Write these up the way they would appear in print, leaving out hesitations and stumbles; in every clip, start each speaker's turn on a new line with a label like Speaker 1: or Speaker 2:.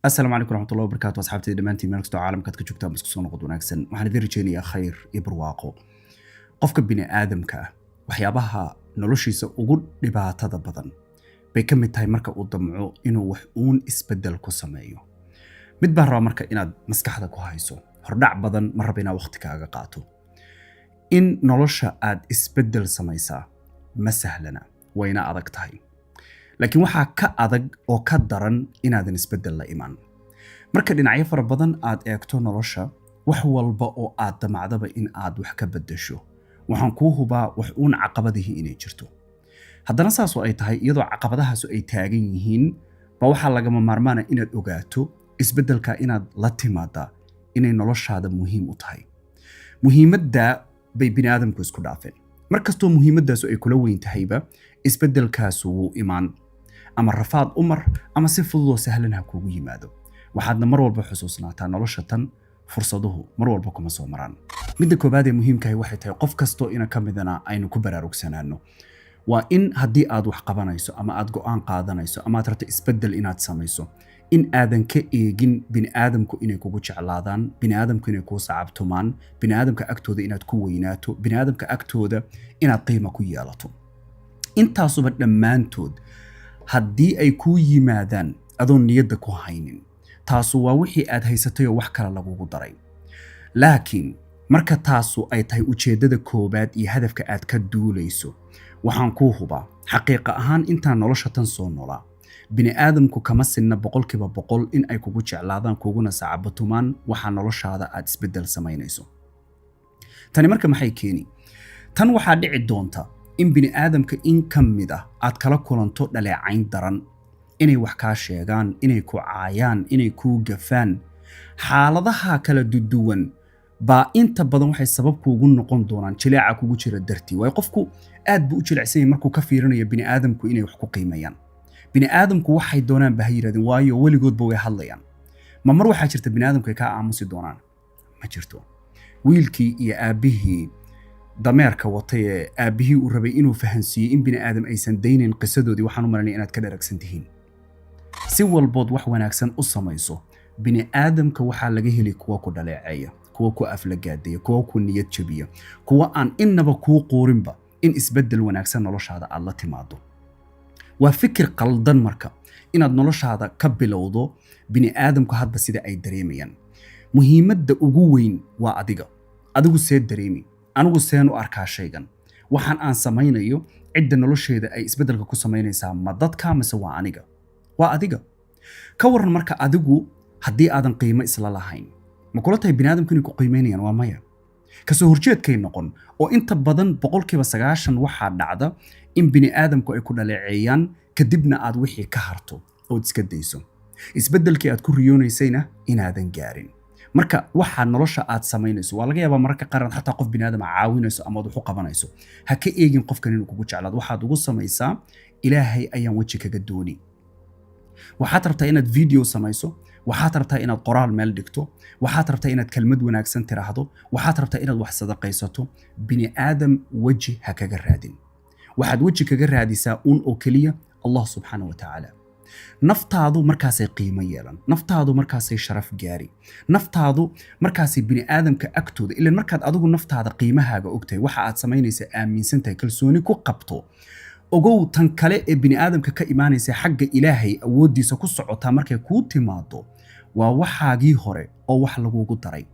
Speaker 1: Asalaamu calaykum raxmatullahi wabarakaatu, asxaabtayda dhammaantiin meel kastoo caalamka aad ka joogtaan, isku soo noqod wanaagsan. Waxaan idin rajaynayaa khayr iyo barwaaqo. Qofka bini aadamka ah waxyaabaha noloshiisa ugu dhibaatada badan bay ka mid tahay marka uu damco inuu wax uun isbeddel ku sameeyo. Mid baan rabaa marka inaad maskaxda ku hayso, hordhac badan ma raba inaad waqti kaaga qaato. In nolosha aad isbeddel samaysaa ma sahlana, wayna adag tahay, laakiin waxaa ka adag oo ka daran inaadan isbeddel la iman. Marka dhinacyo fara badan aad eegto nolosha, wax walba oo aad damacdaba in aad wax ka beddesho, waxaan kuu hubaa wax uun caqabadihii inay jirto. Haddana saasoo ay tahay, iyadoo caqabadahaasu ay taagan yihiin, ba waxaa lagama maarmaana inaad ogaato isbeddelka inaad la timaadaa inay noloshaada muhiim u tahay. Muhiimadda bay bini aadamku isku dhaafeen. Mar kastoo muhiimaddaasu ay kula weyn tahayba, isbeddelkaasu wuu imaan, ama rafaad u mar ama si fududoo sahlan ha kuugu yimaado. Waxaadna mar walba xusuusnaataa, nolosha tan fursaduhu mar walba kuma soo maraan. Midda koowaad ee muhiimkahi waxay tahay, qof kastoo ina ka midana aynu ku baraarugsanaano, waa in haddii aad wax qabanayso ama aad go'aan qaadanayso ama aad rabto isbeddel inaad samayso, in aadan ka eegin bini'aadamku inay kugu jeclaadaan, bini'aadamku inay kuu sacabtumaan, bini'aadamka agtooda inaad ku weynaato, bini'aadamka agtooda inaad qiima ku yeelato. Intaasuba dhammaantood haddii ay kuu yimaadaan adoon niyadda ku haynin, taasu waa wixii aad haysatay oo wax kale lagugu daray. Laakiin marka taasu ay tahay ujeeddada koowaad iyo hadafka aad ka duulayso, waxaan kuu hubaa xaqiiqa ahaan, intaan nolosha tan soo noolaa, bini'aadamku kama sinna 100% in ay kugu jeclaadaan kuguna sacabatumaan waxaa noloshaada aad isbeddel samaynayso. Tani marka maxay keeni? Tan waxaa dhici doonta in bini'aadamka in ka mid ah aad kala kulanto dhaleecayn daran, inay wax kaa sheegaan, inay ku caayaan, inay kuu gafaan. Xaaladaha kala duduwan baa inta badan waxay sabab kuugu noqon doonaan jileeca kugu jira dartii, waayo qofku aad buu u jilicsan yahay markuu ka fiirinayo bini'aadamku inay wax ku qiimeeyaan. Bini'aadamku waxay doonaan ba ha yidhahdeen, waayo weligoodba way hadlayaan. Ma mar waxaa jirta bini'aadamku ay kaa aamusi doonaan? Ma jirto. Wiilkii iyo aabbihii dameerka watay ee aabbihii uu rabay inuu fahansiiyo in bini'aadam aysan daynayn qisadoodii, waxaan u malanaya inaad ka dharagsan tihiin. Si walbood wax wanaagsan u samayso, bini'aadamka waxaa laga heli kuwa ku dhaleeceeya, kuwa ku aflagaadeeya, kuwa ku niyad jabiya, kuwa aan innaba kuu quurinba in isbeddel wanaagsan noloshaada aad la timaado. Waa fikir qaldan marka inaad noloshaada ka bilowdo bini'aadamku hadba sida ay dareemayaan. Muhiimadda ugu weyn waa adiga. Adigu see dareemi? Anigu seen u arkaa shaygan waxaan aan samaynayo? Cidda nolosheeda ay isbeddelka ku samaynaysaa ma dadka mise waa aniga? Waa adiga. Ka waran marka adigu haddii aadan qiimo isla lahayn, ma kula tahay biniaadamku inay ku qiimaynayaan? Waa maya, kasoo horjeedkay noqon. Oo inta badan 90% waxaa dhacda in bini'aadamku ay ku dhaleeceeyaan, kadibna aad wixii ka harto ood iska dayso, isbeddelkii aad ku riyoonaysayna inaadan gaarin. Marka waxaa nolosha aad samaynayso, waa laga yaabaa mararka qaar inaad xataa qof biniaadam caawinayso ama aad wax u qabanayso. Ha ka eegin qofkan inuu kugu jeclaado. Waxaad ugu samaysaa, "Ilaahay ayaan weji kaga dooni." Waxaad rabtaa inaad video samayso, waxaad rabtaa inaad qoraal meel dhigto, waxaad rabtaa inaad kelmad wanaagsan tiraahdo, waxaad rabtaa inaad wax sadaqaysato. Bini aadam weji ha kaga raadin. Waxaad weji kaga raadisaa un oo keliya Allah subxaana wa tacaala. Naftaadu markaasay qiimo yeelan, naftaadu markaasay sharaf gaari, naftaadu markaasay bini aadamka agtooda ilan. Markaad adigu naftaada qiimahaaga ogtahay, waxa aad samaynaysa aaminsan tahay, kalsooni ku qabto, ogow tan kale ee bini aadamka ka imaanaysa xagga Ilaahay awooddiisa ku socotaa markay kuu timaado, waa waxaagii hore oo wax lagugu daray.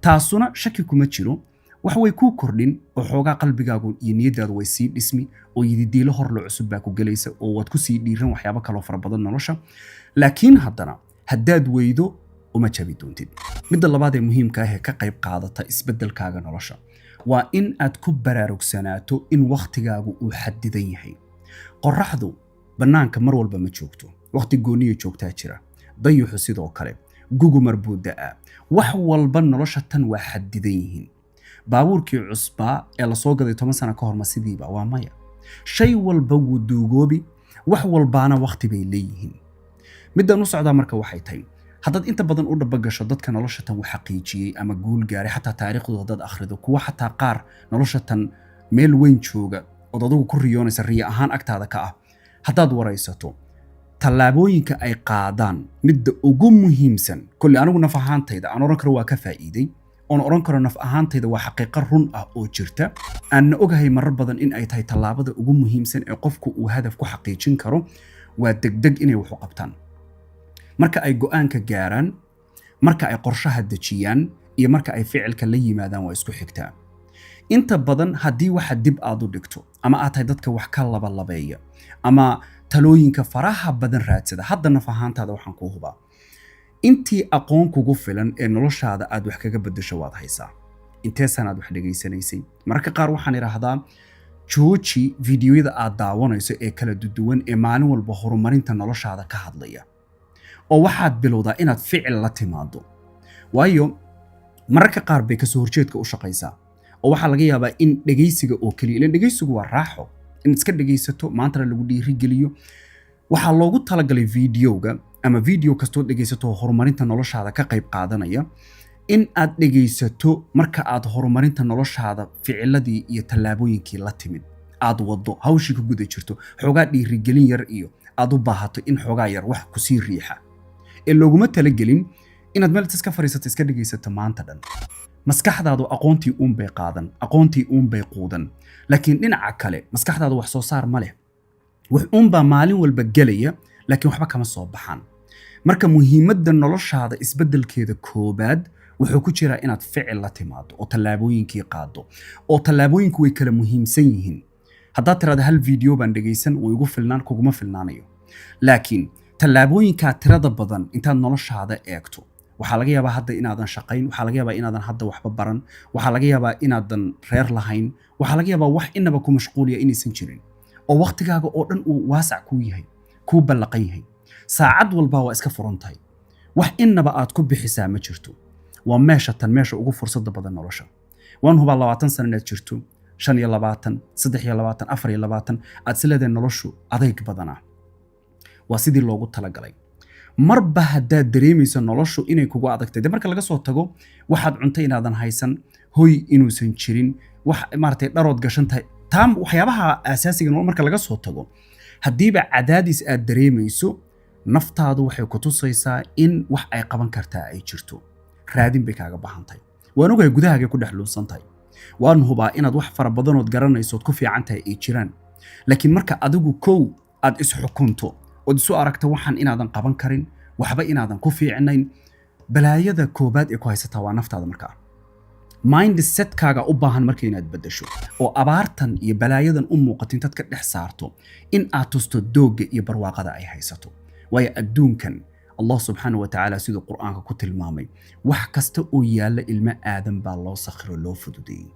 Speaker 1: Taasuna shaki kuma jiro, wax way kuu kordhin oo xoogaa qalbigaagu iyo niyaddaadu way sii dhismi, oo yididiilo horle cusub baa ku gelaysa, oo waad ku sii dhiiran waxyaabo kaloo fara badan nolosha. Laakiin haddana haddaad weydo, uma jabi doontid. Midda labaad ee muhiimka ah ee ka qayb qaadata isbeddelkaaga nolosha waa in aad ku baraarugsanaato in wakhtigaagu uu xadidan yahay. Qorraxdu bannaanka mar walba ma joogto, wakhti gooniya joogtaa jira. Dayuxu sidoo kale, gugumar buu da'aa. Wax walba nolosha tan waa xadidan yihiin. Baabuurkii cusbaa ee lasoo gaday 10 sano ka hor ma sidiiba? Waa maya. Shay walba wuu duugoobi, wax walbaana wakhti bay leeyihiin. Middan u socdaa marka waxay tahay, haddaad inta badan u dhabagasho dadka nolosha tan wax xaqiijiyey ama guul gaaray, xataa taariikhdooda haddaad akhrido, kuwa xataa qaar nolosha tan meel weyn jooga ood adigu ku riyoonaysa, riyo ahaan agtaada ka ah, haddaad waraysato. Tallaabooyinka ay qaadaan midda ugu muhiimsan, kolley anigu naf ahaantayda aan odhan karo waa ka faa'iiday, oon odhan karo naf ahaantayda waa xaqiiqo run ah oo jirta, aanna ogahay marar badan in ay tahay tallaabada ugu muhiimsan ee qofku uu hadaf ku xaqiijin karo, waa degdeg inay wax u qabtaan. Marka ay go'aanka gaaraan, marka ay qorshaha dejiyaan iyo marka ay ficilka la yimaadaan waa isku xigtaa inta badan. Haddii waxa dib aad u dhigto ama aad tahay dadka wax ka labalabeeya ama talooyinka faraha badan raadsada, hadda naf ahaantaada waxaan kuu hubaa intii aqoon kugu filan ee noloshaada aad wax kaga beddesho waad haysaa. Intee sanaad wax dhegaysanaysay? Mararka qaar waxaan idhaahdaa, jooji fiidiyoyada aad daawanayso ee kala duwan ee maalin walba horumarinta noloshaada ka hadlaya, oo waxaad bilowdaa inaad ficil la timaado. Waayo, mararka qaar bay kasoo horjeedka u shaqaysaa, oo waxaa laga yaabaa in dhegaysiga oo keliya, ilan dhegaysigu waa raaxo in iska dhegaysato, maantana lagu dhiirigeliyo. Waxaa loogu talagalay videoga ama video kastoo dhegaysato oo horumarinta noloshaada ka qayb qaadanaya in aad dhegaysato marka aad horumarinta noloshaada ficiladii iyo tallaabooyinkii la timid, aad waddo hawshii ku guda jirto, xoogaa dhiirigelin yar iyo aad u baahato in xoogaa yar wax kusii riixa, ee looguma talagelin inaad meel iska fadhiisato, iska dhegaysato maanta dhan. Maskaxdaadu aqoontii uunbay qaadan, aqoontii uunbay quudan, laakiin dhinaca kale maskaxdaadu wax soo saar ma leh. Wax uunbaa maalin walba gelaya, laakiin waxba kama soo baxaan. Marka muhiimadda noloshaada isbeddelkeeda koobaad wuxuu ku jiraa inaad ficil la timaado oo tallaabooyinkii qaado, oo tallaabooyinku way kala muhiimsan yihiin. Haddaad tiraahdo hal video baan dhegaysan, wuu igu filnaan, kuguma filnaanayo. Laakiin tallaabooyinkaa tirada badan intaad noloshaada eegto, waxaa laga yaabaa hadda inaadan shaqayn, waxaa laga yaabaa inaadan hadda waxba baran, waxaa laga yaabaa inaadan reer lahayn, waxaa laga yaabaa wax inaba ku mashquuliya inaysan jirin, oo waqtigaaga oo dhan uu waasac kuu yahay, kuu ballaqan yahay, saacad walba waa iska furan tahay, wax inaba aad ku bixisaa ma jirto. Waa meesha tan meesha ugu fursadda badan nolosha. Waan hubaa 20 sano inaad jirto, 25, 23, 24, aad is leedahay noloshu adayg badanaa. Waa sidii loogu talagalay. Marba haddaad dareemayso noloshu inay kugu adagtay, dee marka laga soo tago waxaad cuntay inaadan haysan, hoy inuusan jirin, wax maaragtay dharood gashan tahay, taa waxyaabaha aasaasiga nolol marka laga soo tago, haddiiba cadaadis aad dareemayso, naftaadu waxay ku tusaysaa in wax ay qaban kartaa ay jirto. Raadin bay kaaga baahan tahay. Waan ogahay gudahaagay ku dhex luunsan tahay. Waan hubaa inaad wax fara badanood garanaysood ku fiican tahay ay jiraan. Laakiin marka adigu kow aad isxukunto ood isu aragto waxaan inaadan qaban karin, waxba inaadan ku fiicnayn, balaayada koobaad ee ku haysataa waa naftaada. Markaa mindsetkaaga u baahan marka inaad beddesho, oo abaartan iyo balaayadan u muuqato intaad ka dhex saarto in aad tusto doogga iyo barwaaqada ay haysato. Waayo, adduunkan Allah subxaana wa tacaala siduu Qur'aanka ku tilmaamay, wax kasta oo yaalla ilmo aadan baa loo sakhiro, loo fududeeyey.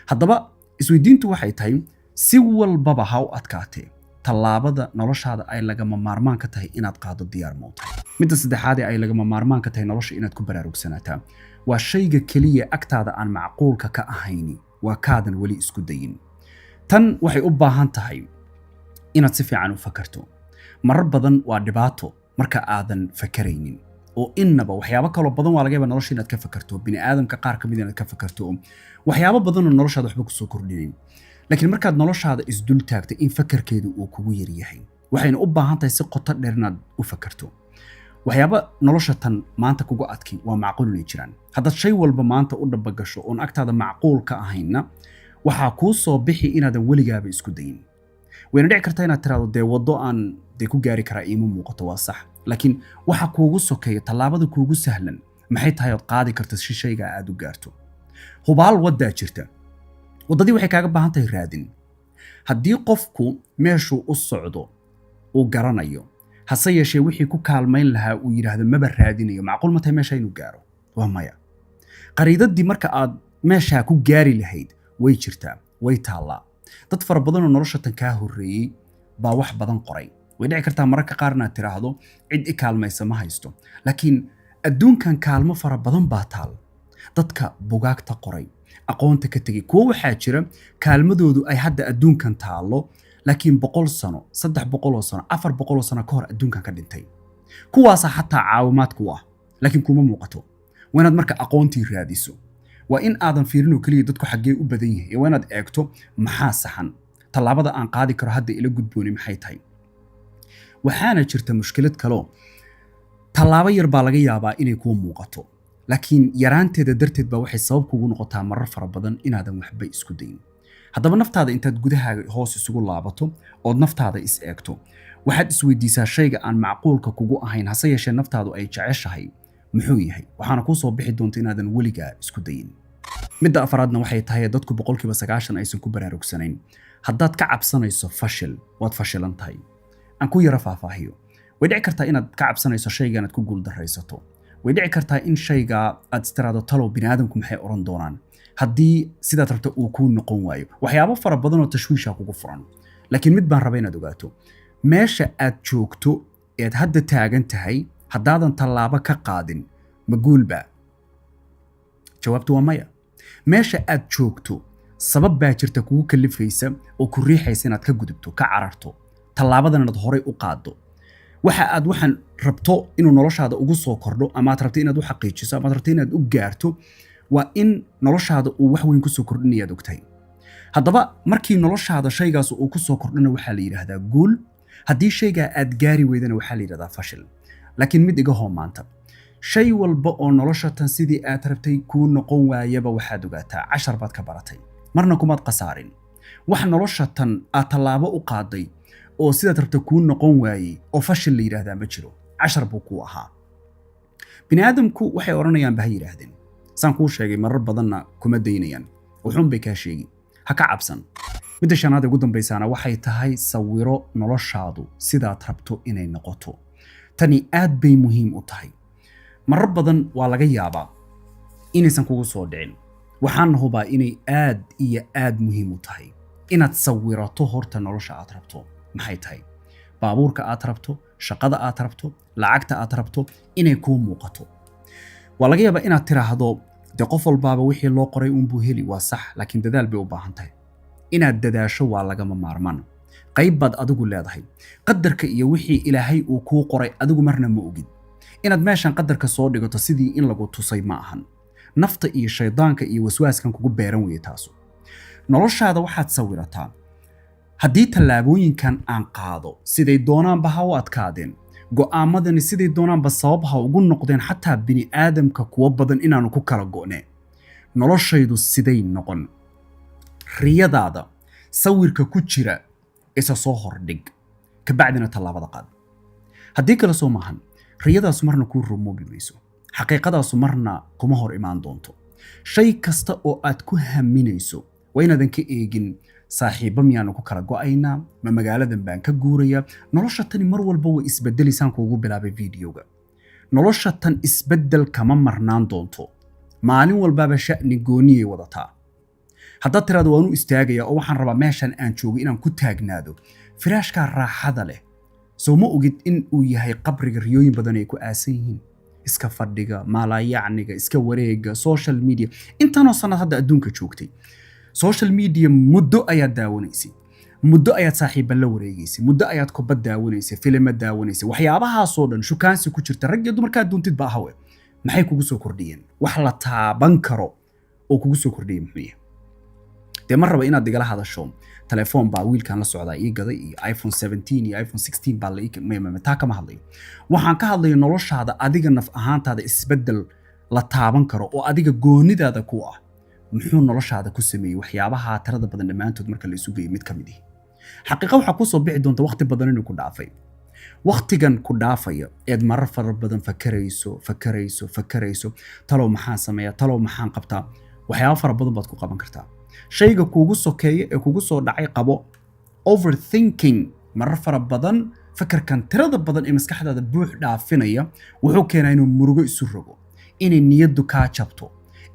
Speaker 1: Haddaba isweydiintu waxay tahay, si walbaba ha u adkaatee, tallaabada noloshaada ay lagama maarmaan ka tahay inaad qaado diyaar ma u tahay? Midda saddexaad ee ay lagama maarmaan ka tahay nolosha inaad ku baraarugsanaataa waa shayga keliya agtaada aan macquulka ka ahayni waa kaadan weli isku dayin. Tan waxay u baahan tahay inaad si fiican u fakarto. Marar badan waa dhibaato marka aadan fakaraynin oo innaba waxyaabo kaloo badan waa laga yaabaa nolosha inaad ka fakarto, bini aadamka qaar ka mid inaad ka fakarto, oo waxyaabo badanoo noloshaada waxba kusoo kordhinayn. Laakiin markaad noloshaada isdul taagto in fakarkeedu uu kugu yar yahay, waxayna u baahan tahay si qoto dheer inaad u fakarto. Waxyaaba nolosha tan maanta kugu adki waa macquul inay jiraan. Haddaad shay walba maanta u dhabagasho oon agtaada macquul ka ahaynna, waxaa kuu soo bixi inaadan weligaaba isku dayin. Wayna dhici kartaa inaad tiraahdo, dee waddo aan dee ku gaari karaa iima muuqato. Waa sax, laakiin waxa kuugu sokeeya, tallaabada kuugu sahlan maxay tahay ood qaadi karta si shayga aad u gaarto? Hubaal waddaa jirta. Waddadii waxay kaaga baahan tahay raadin. Haddii qofku meeshuu u socdo uu garanayo, hase yeeshee wixii ku kaalmayn lahaa uu yidhaahdo maba raadinayo, macquul ma tahay meesha inuu gaaro? Waa maya. Qariidadii marka aad meeshaa ku gaari lahayd way jirtaa, way taallaa. Dad fara badanoo nolosha tan kaa horreeyey baa wax badan qoray. Way dhici kartaa mararka qaarna aad tiraahdo cid i kaalmaysa ma haysto, laakiin adduunkan kaalmo fara badan baa taal. Dadka bugaagta qoray, aqoonta ka tegey, kuwo waxaa jira kaalmadoodu ay hadda adduunkan taallo, laakiin 100 sano, 300 sano, 400 sano ka hor adduunkan ka dhintay. Kuwaasaa xataa caawimaad ku ah, laakiin kuma muuqato. Waa inaad marka aqoontii raadiso. Waa in aadan fiirin oo keliya dadku xaggee u badan yahay, ee waa inaad eegto maxaa saxan, tallaabada aan qaadi karo hadda ila gudbooni maxay tahay. Waxaana jirta mushkilad kaloo: tallaabo yar baa laga yaabaa inay kuu muuqato, laakiin yaraanteeda darteed baa waxay sabab kugu noqotaa marar fara badan inaadan waxba isku dayin. Haddaba, naftaada intaad gudahaaga hoos isugu laabato ood naftaada is eegto, waxaad isweydiisaa: shayga aan macquulka kugu ahayn, hase yeeshee naftaadu ay jeceshahay, muxuu yahay? Waxaana kuu soo bixi doonta inaadan weligaa isku dayin. Midda afaraadna waxay tahay, dadku 90% aysan ku baraarugsanayn: haddaad ka cabsanayso fashil, waad fashilan tahay. Aan ku yara faahfaahiyo. Way dhici kartaa inaad ka cabsanayso shayga inaad ku guuldaraysato. Way dhici kartaa in shayga aad istiraado, "Talow biniaadamku maxay odhan doonaan haddii sidaad rabta uu kuu noqon waayo?" Waxyaabo fara badan oo tashwiisha kugu furan. Laakiin mid baan raba inaad ogaato: meesha aad joogto eed hadda taagan tahay, haddaadan tallaabo ka qaadin, ma guulba? Jawaabtu waa maya. Meesha aad joogto sabab baa jirta kugu kalifaysa oo ku riixaysa inaad ka gudubto, ka cararto, tallaabadan inaad horay u qaaddo. Waxa aad waxaan rabto inuu noloshaada ugu soo kordho, ama aad rabto inaad u xaqiijiso, ama aad rabto inaad u gaarto, waa in noloshaada uu wax weyn kusoo kordhinayaad ogtahay. Haddaba, markii noloshaada shaygaas uu kusoo kordhana, waxaa la yidhaahdaa guul. Haddii shaygaa aad gaari weydana, waxaa la yidhahdaa fashil. Laakiin mid iga hoo maanta: shay walba oo nolosha tan sidii aad rabtay kuu noqon waayaba, waxaad ogaataa cashar baad ka baratay, marna kumaad khasaarin. Wax nolosha tan aad tallaabo u qaaday oo sidaad rabta kuu noqon waayey oo fashil la yidhaahdaa ma jiro. Cashar buu kuu ahaa. Bini aadamku waxay odhanayaan ba ha yidhaahdeen. Saan kuu sheegay marar badanna, kuma daynayaan, wuxuun bay kaa sheegi. Ha ka cabsan. Midda shanaad ee ugu dambaysaana waxay tahay: sawiro noloshaadu sidaad rabto inay noqoto. Tani aad bay muhiim u tahay. Marar badan waa laga yaabaa inaysan kugu soo dhicin. Waxaana hubaa inay aad iyo aad muhiim u tahay inaad sawirato horta nolosha aad rabto maxay tahay, baabuurka aad rabto, shaqada aad rabto, lacagta aad rabto inay kuu muuqato. Waa laga yaabaa inaad tiraahdo, "De qof walbaaba wixii loo qoray uunbuu heli." Waa sax, laakiin dadaal bay u baahan tahay. Inaad dadaasho waa lagama maarmaan. Qayb baad adigu leedahay. Qadarka iyo wixii Ilaahay uu kuu qoray adigu marna ma ogid. Inaad meeshan qadarka soo dhigato sidii in lagu tusay ma ahan. Nafta iyo shaydaanka iyo waswaaskan kugu beeran weeye taasu. Noloshaada waxaad sawirataa: haddii tallaabooyinkan aan qaado, siday doonaanba ha u adkaadeen, go'aamadani siday doonaanba sabab ha ugu noqdeen xataa bini aadamka kuwo badan inaanu ku kala go'ne, noloshaydu siday noqon? Riyadaada sawirka ku jira isa soo hordhig, kabacdina tallaabada qaad. Haddii kale, soo maahan, riyadaasu marna kuu rumoobi mayso, xaqiiqadaasu marna kuma hor imaan doonto. Shay kasta oo aad ku haminayso waa inaadan ka eegin saaxiibba miyaanu ku kala go'aynaa, ma magaaladan baan ka guurayaa. Nolosha tani mar walba way isbedelaysaan. Kuugu bilaabay videoga, nolosha tan isbeddel kama marnaan doonto. Maalin walbaaba sha'ni gooniyay wadataa. Haddaad tiraado, "Waan u istaagayaa oo waxaan rabaa meeshan aan joogo inaan ku taagnaado," firaashkaa raaxada leh, soo ma ogid in uu yahay qabriga riyooyin badan ay ku aasan yihiin? Iska fadhiga, maalaayacniga, iska wareega, social media, intanoo sannad hadda adduunka joogtay, social media muddo ayaad daawanaysay, muddo ayaad saaxiibba la wareegaysay, muddo ayaad kubad daawanaysay, filimo daawanaysay, waxyaabahaasoo dhan, shukaansi ku jirta, rag iyo dumarkaa doontid ba ahawe. Maxay kugu soo kordhiyeen? Wax la taaban karo oo kugu soo kordhiyey muxuu yahay? Dee ma raba inaad igala hadasho telefoon baa wiilkan la socdaa ii gaday iyo iPhone 17 iyo iPhone 16 baa la ii taa kama hadlayo. Waxaan ka hadlayo noloshaada adiga naf ahaantaada isbeddel la taaban karo oo adiga goonidaada ku ah muxuu noloshaada ku sameeyey? Waxyaabaha tirada badan dhammaantood marka la isu geeyo, mid ka mid ihi xaqiiqa waxaa kusoo bixi doonta waqti badan inuu ku dhaafay. Waqtigan ku dhaafaya eed marar fara badan fakarayso, fakarayso, fakarayso, "Talow maxaan sameeyaa? Talow maxaan qabtaa?" waxyaabo fara badan baad ku qaban kartaa. Shayga kuugu sokeeya ee kugu soo dhacay qabo. Overthinking, marar fara badan fakarkan tirada badan ee maskaxdaada buux dhaafinaya, wuxuu keenaa inuu murugo isu rogo, inay niyaddu kaa jabto,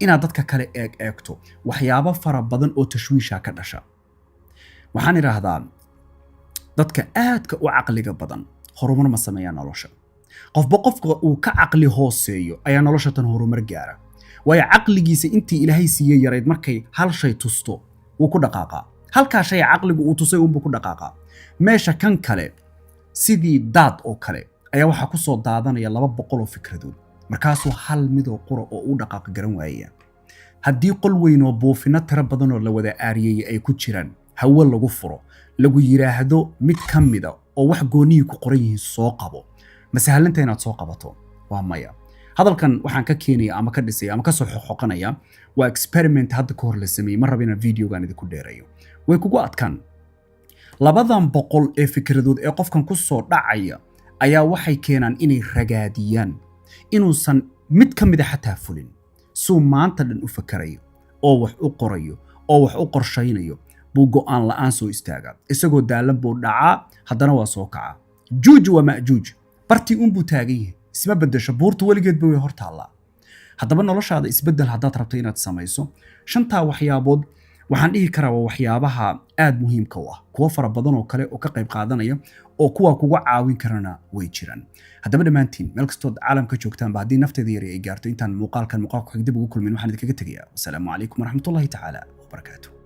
Speaker 1: inaad dadka kale eeg eegto, waxyaabo fara badan oo tashwiisha ka dhasha. Waxaan idhaahdaa, dadka aadka u caqliga badan horumar ma sameeyaan nolosha. Qofba qofka uu ka caqli hooseeyo ayaa nolosha tan horumar gaara, waayo caqligiisa intii Ilaahay siiyey yarayd markay hal shay tusto, wuu ku dhaqaaqaa. Halkaa shay caqligu uu tusay unbuu ku dhaqaaqaa. Meesha kan kale sidii daad oo kale ayaa waxaa ku soo daadanaya 200 oo fikradood, markaasuu hal midoo qura oo u dhaqaaq garan waayaya. Haddii qol weyn oo buufino tiro badan oo la wada aariyeeyey ay ku jiraan hawo lagu furo, lagu yidhaahdo mid ka mida oo wax goonihii ku qoran yihiin soo qabo. Ma sahlanta inaad soo qabato? Waa maya. Hadalkan waxaan ka keenaya ama ka dhisaya ama ka soo xoqoqanaya waa experiment hadda ka hor la sameeyey. Ma raba inaan videogan idinku dheereeyo. Way kugu adkaan. 200 ee fikradood ee qofkan ku soo dhacaya ayaa waxay keenaan inay ragaadiyaan, inuusan mid ka mida xataa fulin. Suu maanta dhan u fakarayo oo wax u qorayo oo wax u qorshaynayo buu go'aan la'aan soo istaagaa. Isagoo daalan buu dhacaa, haddana waa soo kacaa. Juuj waa ma'juuj, bartii unbuu taagan yahay, isma beddesho. Buurta weligeedba way hor taallaa. Haddaba noloshaada isbeddel haddaad rabto inaad samayso, shantaa waxyaabood waxaan dhihi karaa waa waxyaabaha aad muhiimka u ah. Kuwo fara badan oo kale oo ka qayb qaadanaya oo kuwa kuga caawin karana way jiraan. Haddaba dhammaantiin, meel kastood caalamka joogtaanba, haddii nafteeda yari ay gaarto, intaan muuqaalkan muuqaalku xig dib ugu kulmin, waxaan idinkaga tegayaa wasalaamu calaykum waraxmatullahi tacaala wabarakaatu.